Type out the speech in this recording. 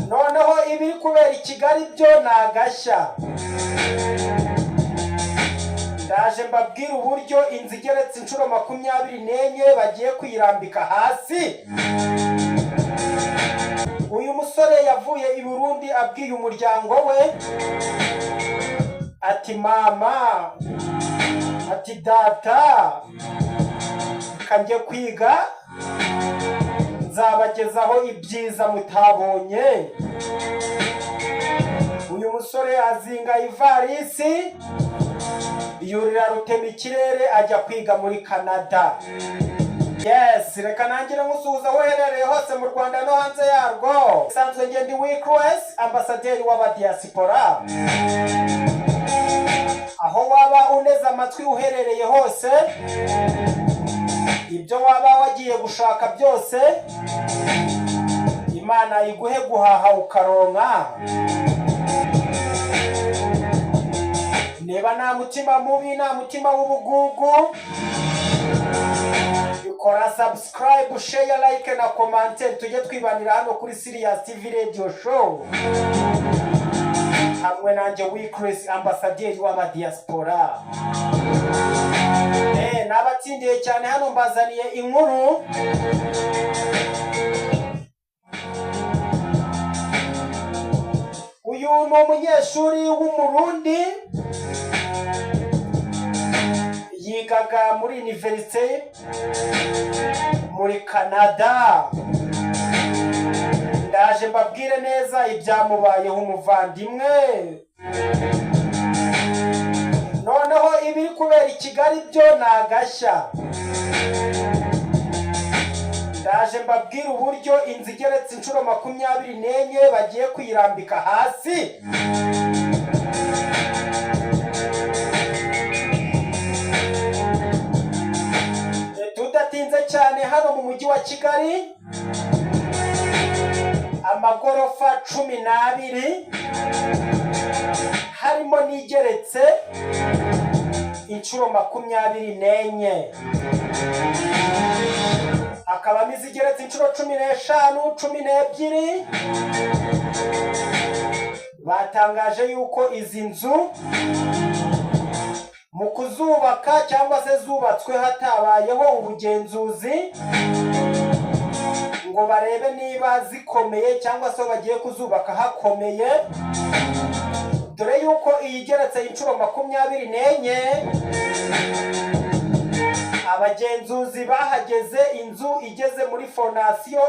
Noneho ibiri kubera i Kigali byo ni agashya. Ndaje mbabwire uburyo inzu igeretse inshuro 24 bagiye kuyirambika hasi. Uyu musore yavuye i Burundi abwiye umuryango we ati: "Mama," ati, "data, reka njye kwiga, nzabagezaho ibyiza mutabonye." Uyu musore azinga ivarisi, yurira rutema ikirere, ajya kwiga muri Canada. Yes, reka nangire nkusuhuza aho uherereye hose mu Rwanda no hanze yarwo. Sanzwe ngende Wickless, ambasaderi w'abadiaspora. Aho waba uneze amatwi uherereye hose, ibyo waba wagiye gushaka byose, Imana iguhe guhaha ukaronka. Niba nta mutima mubi, nta mutima w'ubugugu, kora subscribe, share, like na commentaire, tujye twibanira hano kuri Sirius TV Radio Show hamwe nanjye Wickless, ambasaderi w'abadiaspora. Nabatsindiye cyane hano, mbazaniye inkuru. Uyu ni umunyeshuri w'Umurundi, yigaga muri université muri Canada. Ndaje mbabwire neza ibyamubayeho, umuvandimwe. Noneho ibiri kubera i Kigali byo ni agashya. Ndaje mbabwire uburyo inzu igeretse inshuro 24 bagiye kuyirambika hasi. Tudatinze cyane, hano mu mujyi wa Kigali amagorofa 12, harimo n'igeretse inshuro 24, hakabamo izigeretse inshuro 15, 12. Batangaje yuko izi nzu mu kuzubaka cyangwa se zubatswe hatabayeho ubugenzuzi ngo barebe niba zikomeye cyangwa se bagiye kuzubaka hakomeye, dore yuko iyi igeretse inshuro 24, abagenzuzi bahageze inzu igeze muri fondasiyo.